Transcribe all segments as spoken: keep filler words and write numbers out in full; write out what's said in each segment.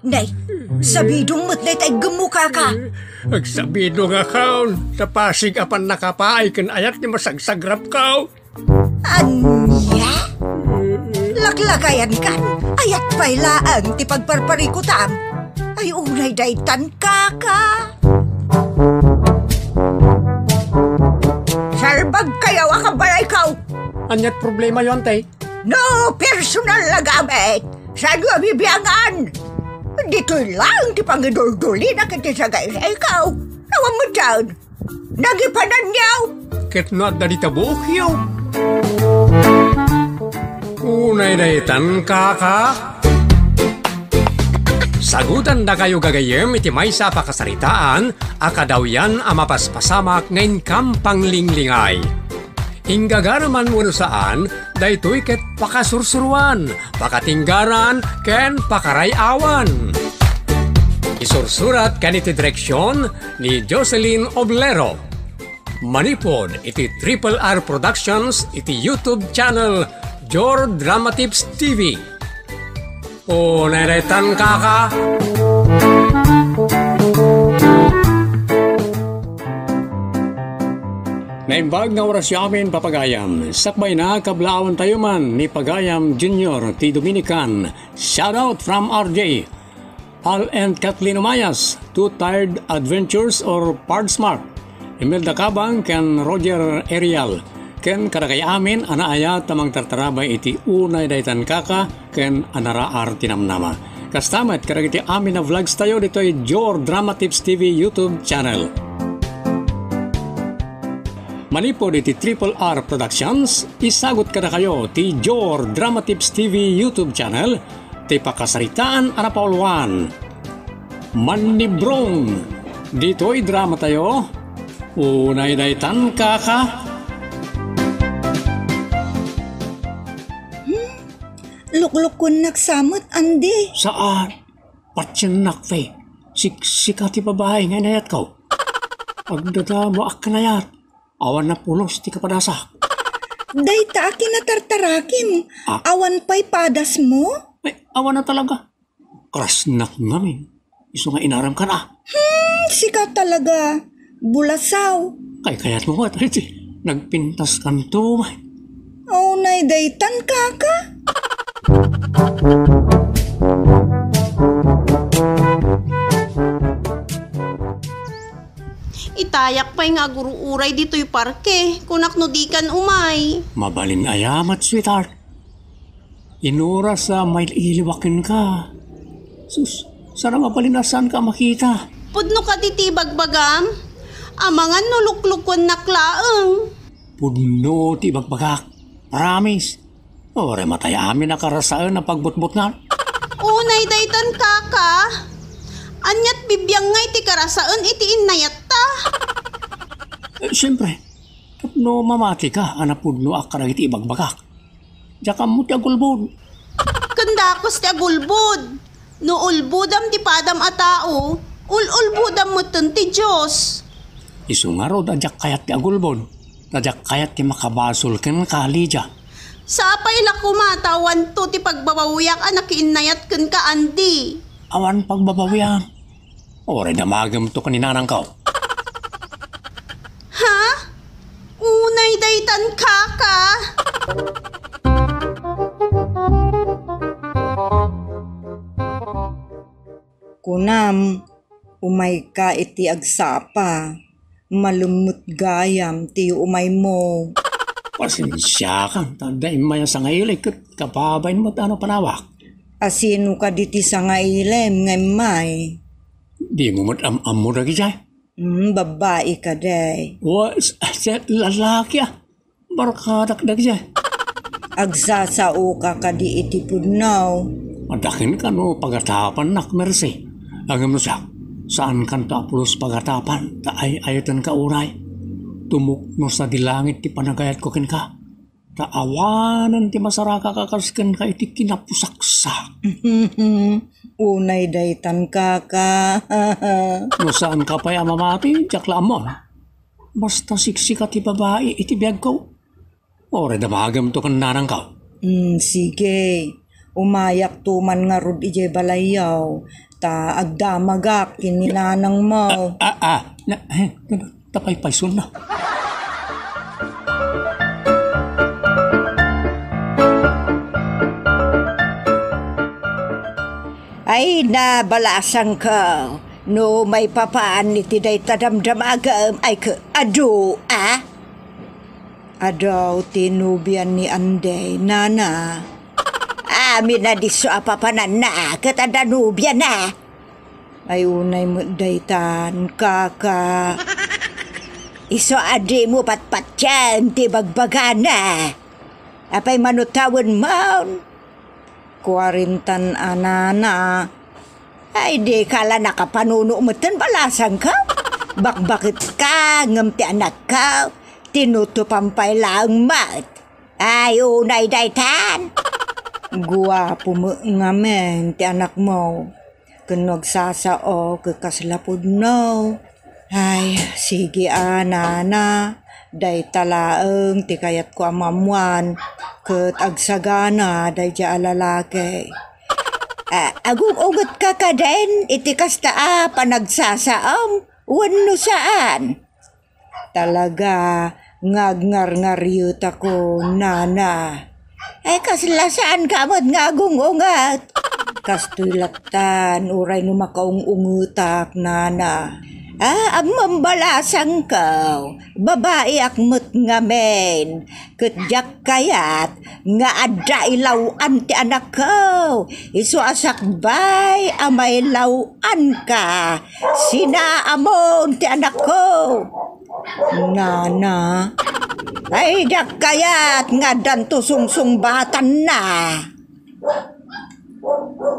Nay, sabidong met dayta iggemmo, kaka. Agsabidongakon, ta pasig a pannakapaay ken ayat ti masagsagrapko. Ania? Laklakayankan, ayat pay laeng ti pagparparikutam. Ay, unay daytan, kaka. Salbagkayo a kabalayko. Aniat problemayo, ante? No personal a gamit, saanyo a bibiangan? Ditoy laeng ti pangiduldulina ken ti sagaysayko. Awan met dayta. Nagipananyo. Ket no adda dita buokyo. Unay daytan, kaka. Sagutandakayo gagayyem iti maysa a pakasaritaan a kadawyan a mapaspasamak nga inkam panglinglingay. Inggagaraman wenno saan, daytoy ket pakasursuroan, pakatinggaran, ken pakaray-awan. Isursurat ken iti direksion ni Jocelyn Oblero. Manipud iti Triple R Productions iti YouTube channel Jor Dramatips T V. O, nairaytan, kaka. Naimbag nga orasyo amin, papagayam. Sakbay na, kablaawan tayo man ni Pagayam Junior ti Dominican. Shout out from R J. Al and Kathleen Umayas, Two Tired Adventures or Pardsmart. Imelda Cabang ken Roger Erial. Ken kadakay amin a naayat a mangtartarabay iti unay daytan kaka ken a naraar ti namnama. Kasta met kadagiti amin a vlogs tayo ditoy Jor Drama Tips T V YouTube channel. Manipud iti Triple R Productions, isagut kadakayo ti Jor Drama Tips T V YouTube channel ti pakasaritaan a napauluan. Mannibrong. Ditoy drama tayo. Unay daytan kaka. Hmm? Luklukuennak sa met, Andy. Saan? Patiennak, Fe. Siksika ti babai nga inayatko. Agdadamo a kanayat. Awan a pulos ti kapadasak. Dayta a kinatartarakim. Ah. Awan pay padasmo? Ay, awan na talaga. Krasnak ngamin. Isu nga inaramkan a. Hmm, sika talaga. Bulasaw. Kaykayatmo met, Richie. Nagpintaskanto, may. Unay daytan kaka. Itayak pay nga agur-uray ditoy parke. Kunak no dikan umay. Mabalin aya met, sweetheart. Inoras a mail-iliwak kenka. Sus, saan a mabalin a saanka a makita. Pudno kadi ti ibagbagam? Amangan no luklukuennak laeng. Pudno ti ibagbagak. Promise. Uray matay amin a karasaen a pagbutbutngan. Unay daytan kaka. Aniat bibiangay ti karasaen iti innayatta? Eh, siyempre, tapno mamatika a napudnoak kadagiti ibagbagak. Diak ammo ti agulbod. Ken dakes ti agulbod. No ulbodam ti padam a tao, ul-ulbodam metten ti Dios. Isu ngarud a diak kayat ti agulbod, ta diak kayat ti makabasol kenka, Lydia. Sapay la koma ta awanto ti pagbabawiak a nakiinnayat kenka, Andy. Awan pagbabawiam. Uray damagemto ken ni nanangko. Ha? Unay daytan kaka? Kunam, umayka iti agsapa. Malemmot gayam ti umaymo. Pasensiakan, ta adda immay a sangaili ket kababain met a napanawak. Asino kadi ti sangailem nga immay? Dimo met am-ammo dagijay? Hmm, babbai kadi. Wa, s-, s-, lalaki a. Barkadak dagijay. Agsasaoka kadi iti pudno? Adda kenka no pagatapannak, Mercy. Ngem no siak, saankanto a pulos pagatapan, ta ay-ayatenka uray. Tumukno sadi langit ti panagayatko kenka. Ta awanen ti masarakak a kas kenka iti kinapusaksak. Unay daytan kaka. No saanka pay a mamati, diak la ammon. Basta siksika ti babai iti biagko. Uray damagemto ken nanangko. Hmm, sige. Umayakto man ngarud idiay balayyo, ta agdamagak ken ni nanangmo. Ah, ah, ah. Na, eh, tapaypayson na. Ay, nabalasangko, no maipapan iti dayta damdamagem, ay ke-, adu, a? Adu ti nobian ni Anday, nana. Amin a disso a papananna, ket adda nobiana. Ay, unay met daytan, kaka. Isu a dimo patpatien ti bagbagana. Apay mano tawenmon? Kuarentan a nana. Ay, dika la nakapanuno metten, balasangko. Bakbaketka, ngem ti anakko, tinutupan pay laeng met. Ay, unay daytan. Guapo met ngamin ti anakmo. Ken no agsasao, ket kasla pudno. Ay, sige a, nana. Dayta laeng ti kayatko a maammoan, ket agsagana daydiay a lalaki. Ah, agung-ungetka kadin iti kasta a panagsasaom wenno saan? Talaga nga agngarngarietakon, nana. Ay, kasla saanka met nga agung-unget. Kastoy lattan, uray no makaung-ungetak, nana. Ah, ammom, balasangko, babaiak met ngamin. Ket diak kayat nga adda ilaw-an ti anakko. Isu a sakbay a mailaw-anka, sinaamon ti anakko. Nana, ay, diak kayat nga addanto sungsungbatanna.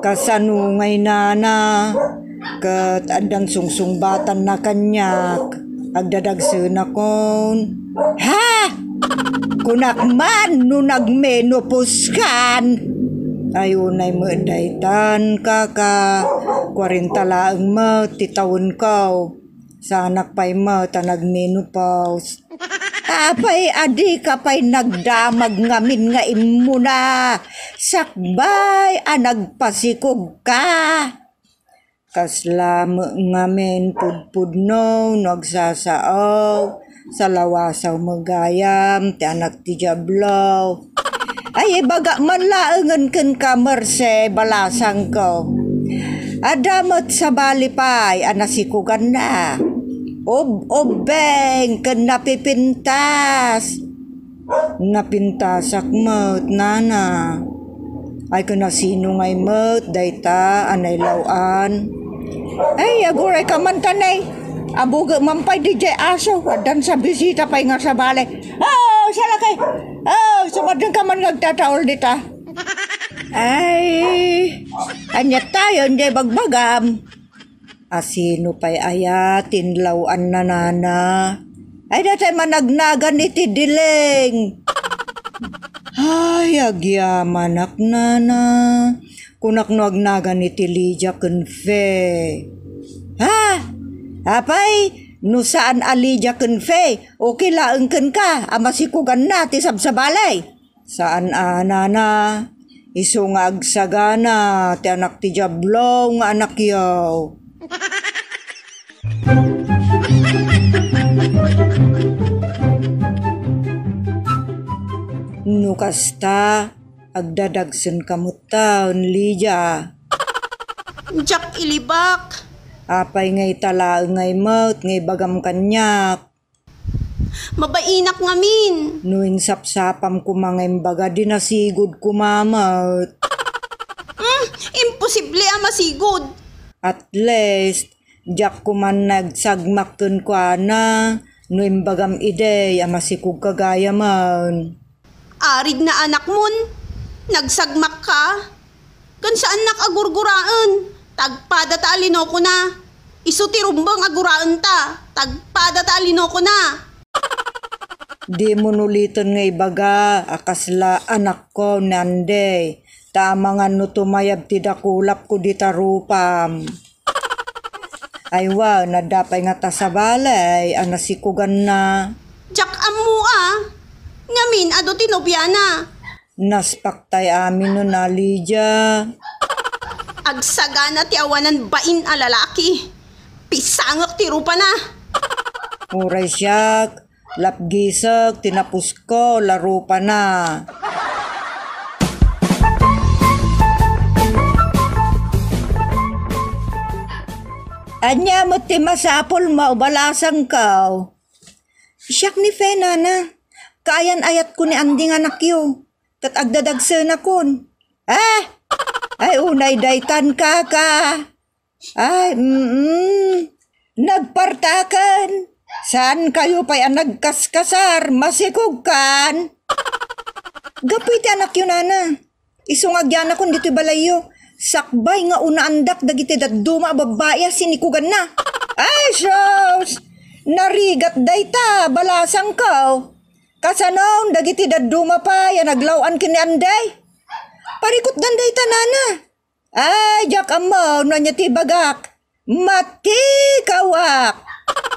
Kasano ngay, nana? Ket addan sungsungbatanna kaniak, agdadagsenakon. Ha? Kunak man no nagmenopause kan? Ay, unay met daytan, kaka. Kuarenta laeng met ti tawenko. Saanak pay met a nagmenopause. Apay a dika pay nagdamag ngamin nga immuna, sakbay a nagpasikogka? Kasla met ngamin pudpudno no agsasao, salawasaw met gayam ti anak ti Diablo. Ay, ibagak man laengen kenka, Merce, balasangko. Adda met sabali pay a nasikoganna. Ub-ubbeng ken napipintas. Napintasak met, nana. Ay, ken nasino ngay met dayta a nailaw-an? Ay, agurayka man ta, ne. Abuge man pay didiay aso. Addan sa bisita pay nga sabali. Oh, salakay! Oh, sumadeng ka man nga agtataol dita. Ay, ania tayon, diay bagbagam? Asino pay aya ti inlaw-anna, nana? Ay, datay managnagan iti diling. Ay, agyamanak, nana. Kunak no agnagan iti Lydia ken Fe. Ha? Apay, no saan a Lydia ken Fe, okay laeng kenka a masikoganna ti sabsabali. Saan a, nana, isu nga agsagana ti anak ti Diablo nga anakyo. No kasta, agdadagsenka metten, Lydia. Diak ilibak. Apay nga ita laeng ngay met nga ibagam kaniak? Mabainak ngamin. No insapsapam koma nga imbaga, di nasigod koma met. Hmm, imposible a masigod. At least, diak koma nagsagmak kenkuana no imbagam idi a masikogka gayamen. Aridna anakmon, nagsagmakka. Ken saannak a gurguraen, ta agpadata a linokona. Isu ti rumbeng a guraenta, ta agpadata a linokona. Dimo uliten nga ibaga a kasla anakko ni Andy, ta amangan no tumayab ti dakulapko dita rupam. Ay wen, adda pay ngata sabali a nasikoganna. Diak ammo a. Ngamin, adu ti nobiana. Naspaktay amin no na, Lydia. Agsagana ti awanan bain a lalaki. Pisangek ti rupana. Uray siak, lapgisek ti napusko la rupana. Ania met ti masapulmo, balasangko? Siak ni Fe, nana. Kaayan-ayatko ni Andy nga anakyo. Ket agdadagsenakon. Ah! Ay, unay daytan, kaka. Ay, mm. Nagpartaken. Saan kayo pay a nagkaskasar? Masikog kan? Gapu iti anakyo, nana. Isu nga agyanakon ditoy balayyo. Sakbay nga unaandak dagiti dadduma a babbai a sinikuganna. Ay, sus! Narigat dayta, balasangko. Kasanon dagiti dadduma pay a naglaw-an ken ni Andy? Parikutdan dayta, nana. Ay, diak ammo no ania ti ibagak. Matikawak!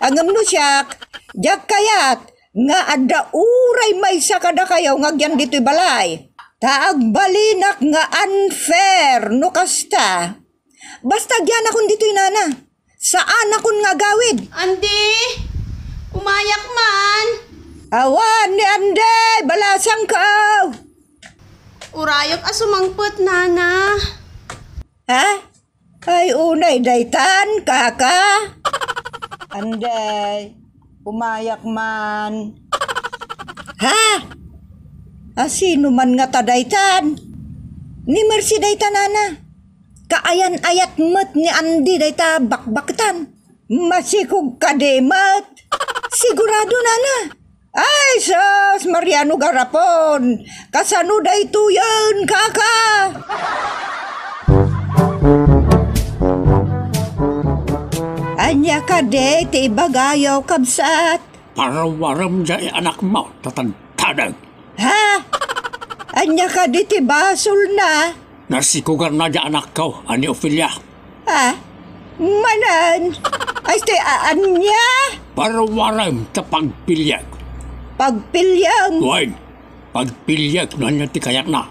Ngem no siak, diak kayat nga adda uray maysa kadakayo nga agyan ditoy balay. Ta agbalinak nga unfair no kasta. Basta agyanakon ditoy, nana. Saanakon nga agawid. Andy! Umayak man! Awan ni Andy! Balasangko! Urayek a sumangpet, nana. Ha? Ay, unay daytan, kaka. Andy, umayak man. Ha? A, sino man ngata daytan? Ni Mercy dayta, nana. Kaayan-ayat met ni Andy dayta bakbaktan. Masikog kadi met. Sigurado, nana. Ay, sus, Mariano Garapon! Kasano daytoyen, kaka? Ania kadi ti ibagayo, kabsat? Parwarem diay anakmo, tatadtadek. Ha? Ania kadi ti basolna? Nasikuganna diay anakko a ni Ofelia. Ah, manen? Ay, ti a-, ania? Parwarem ta pagpiliek. Pagpiliam? Wen, pagpiliek no ania ti kayatna.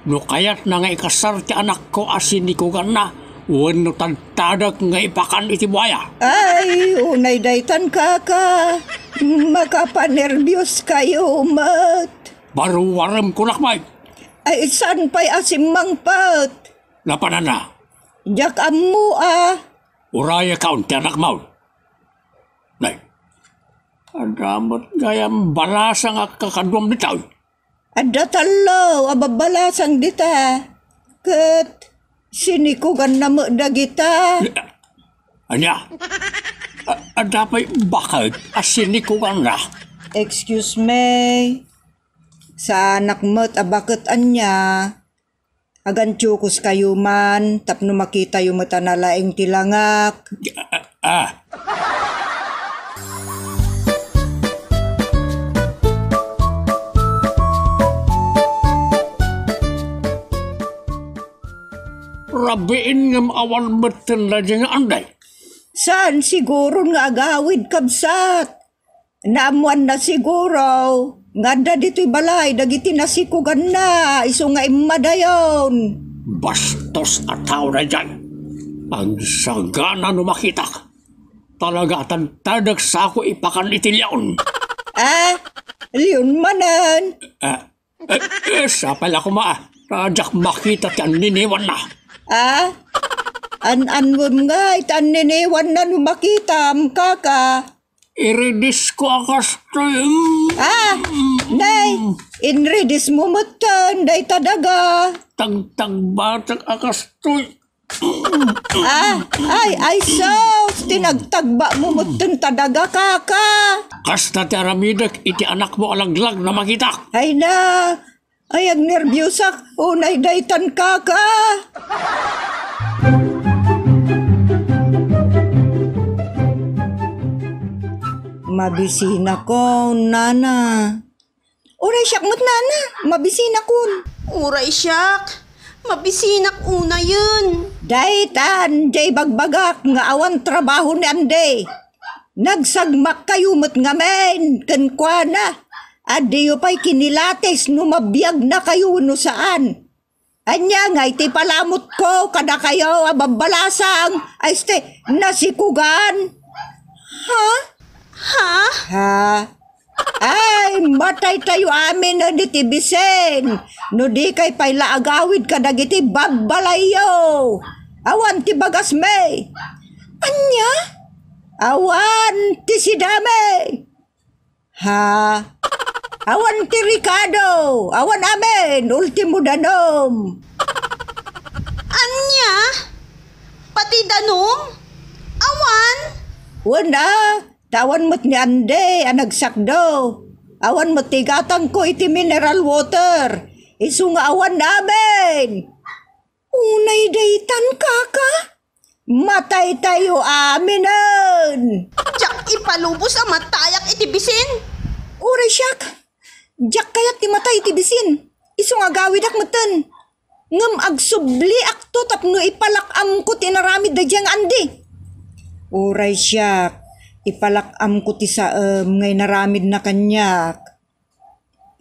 No kayatna nga ikasar ti anakko a sinikuganna, wenno tadtadek nga ipakan iti buaya. Ay, unay daytan, kaka. Makapanerbios kayo met. Parwarem kunak, Mike. Ay, saan pay a simmangpet? Napananna. Diak ammo a. Urayekon ti anakmo. Nay, adda met gayam balasang a kakaduam ditoy. Adda tallo a babbalasang dita. Ket sinikuganna met dagita. Ania? A-, adda pay baket a sinikuganna? Excuse me. Saanak met a baket ania. Agantiokos kayo man tapno makitayo met a nalaing ti langak. Ah, ah. Rabiin ngem awan metten daydi nga Andy. Saan siguron nga agawid, kabsat? Naammoanna siguro nga adda ditoy balay dagiti nasikuganna isu nga immadayon. Bastos a tao daydiay. Agsagana no makitak. Talaga a tadtadek sako ipakan iti leon. Ah, leon manen? Ah, eh, eh, sapay la koma, ah. Ta diak makita ti anniniwanna. Ah, an-anwem nga iti anniniwanna no makitam, kaka. Iridis ko a kastoy. Mm. Ah, nay, inridis mo metten dayta daga. Tagtagbatek a kastoy. Ah, ay, ay, sus, tinagtagba mo metten ta daga, kaka. Kasta ti aramidek iti anakmo a laglag na makitak. Ay na, ay, agnerbiosak, unay daytan, kaka. Mabisinakon, nana. Uray siak met, nana, mabisinakon. Uray siak, mabisinak unayen. Daytan, jay bagbagak nga awan trabaho ni Andy. Nagsagmak kayo met ngamin, kenkuana. Adiyo pay kinilatis no mabiagnakayo wenno saan. Ania ngay ti palamutko kadakayo a babbalasang a este nasikugan? Ha? Ha? Ha? Ay, mataytayo amin iti bisin. No di kay pay la agawid kadagiti babbalayyo. Awan ti bagasmi. Ania? Awan ti sidami. Ha? Awan ti rekado. Awan amin. Ultimo danum. Ania? Pati danum? Awan? Wen a, ta awan met ni Andy a nagsakdo. Awan met ti gatangko iti mineral water. Isu nga awan amin. Unay daytan, kaka? Mataytayo aminen! Diak ipalubos a matayak iti bisin. Uray siak, diak kayat ti matay iti bisin. Isu nga agawidak metten. Ngem agsubliakto tapno ipalak-amko ti inaramid daydiay nga Andy. Uray siak, ipalak-amko ti saem nga inaramidna kaniak.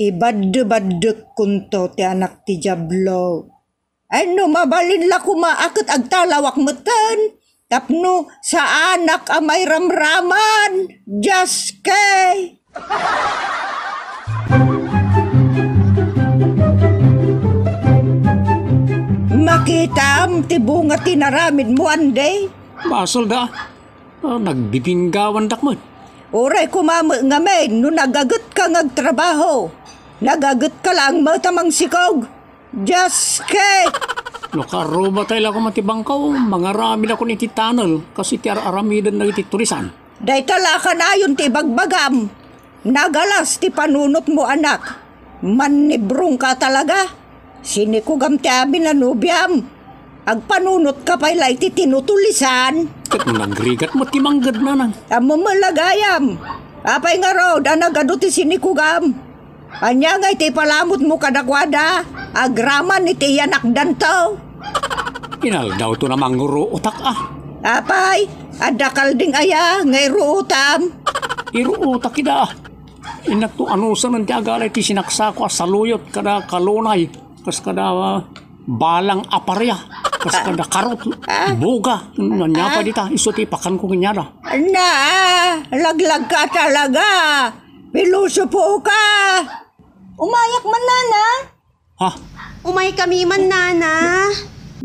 Ibaddebaddekkonto ti anak ti Diablo. Ay no mabalin la koma a ket agtalawak metten tapno saanak a mairamraman. Diaske! Makitam ti bunga ti naramidmo, Andy? Basolda. Ah, nagbibinggawandak met. Uray koma met ngamin no nagagetka nga agtrabaho. Nagagetka laeng met a mangsikog. Diaske! No karubatay la koma ti bangkaw, mangaramidakon iti tunnel, kas iti ar-aramiden dagiti tulisan. Dayta la a kanayon ti ibagbagam. Nagalas ti panunotmo, anak. Mannibrongka talaga. Sinikugam ti amin a nobiam. Agpanunotka pay la iti tinutulisan. Ket nagrigat met ti mangged, nanang. Ammom met la gayam. Apay ngarud a nagadu ti sinikugam? Ania ngay ti ipalamutmo kadakuada? Agraman iti iyanakdanto. Inaldawton a manguruotak, a. Apay, adda kalding aya nga iruotam? Iruotak ida, a. Innakto anusanen ti agala iti sinaksako a saluyot kada kalunay, kas kada, ah, balang a paria, kas kada karot, ah, buga, ania pay dita, isu ti ipakanko kaniada. Na, laglagka talaga. Pilosopoka. Umayak man, nana. Ha? Umaykami man, nana.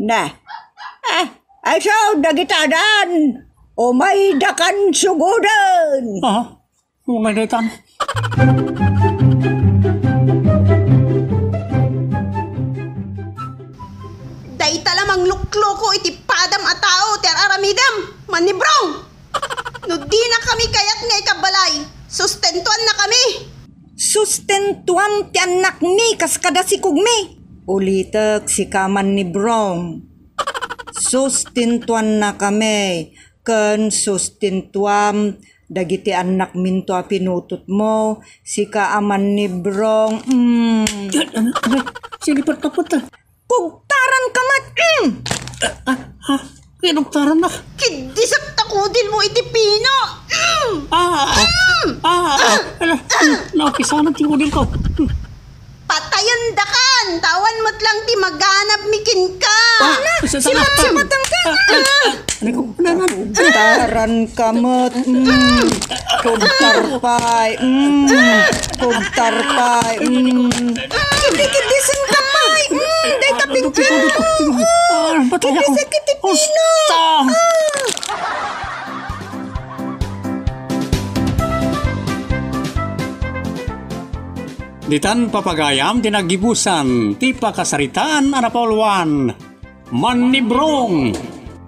Na. Ah, ay, so, dagitadan. Umaydakan sugoden. Aha. Unay daytan. Dayta la manglukloko iti padam a tao ti ar-aramidem. Mannibrong! No dinakami kayat nga ikabalay, sustentuannakami! Sustentuam ti annakmi kas kada sikugmi. Ulitek, sika Mannibrong. Sustentuannakami, ken sustentuam dagiti annakminto a pinutotmo, sika a Mannibrong. Mm. Ay, ano, ano? Sinipat-tapat, ah. Kugtaranka met, mm! Ah, ah, ah, kinugtarannak. Kiddisek ta kudilmo iti pino. Mm! Ah, ah, ah, ah, ala, mm, nakisanan ti kudilko. Mm. Patayendakan, ta awan met lang ti maganabmi kenka. Ah, na, sa-, sa-, simat-simatangka. Ah, ah, ah. Ano ko? Ano, ano? Kugtaranka met. Mm. Kugtar pay. Mm. Kugtar pay. Mm. Kidi-kidisenka pay. Mm. Dayta pigpigmo. Ah, patay ako. Kidisek iti pino. Usta! Ah. Ditan papagayam ti naggibusan ti pakasaritaan a napauluan. Mannibrong!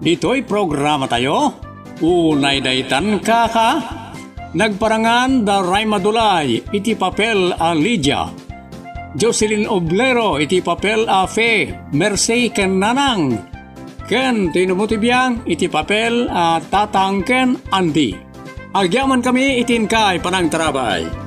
Ditoy programatayo, unay daytan kaka, nagparangan da Ray Madulay iti papel a Lydia, Jocelyn Oblero iti papel a Fe, Mercy ken Nanang, ken Tino Motibiang iti papel a Tatang ken Andy. Agyamankami iti inkay panangtarabay.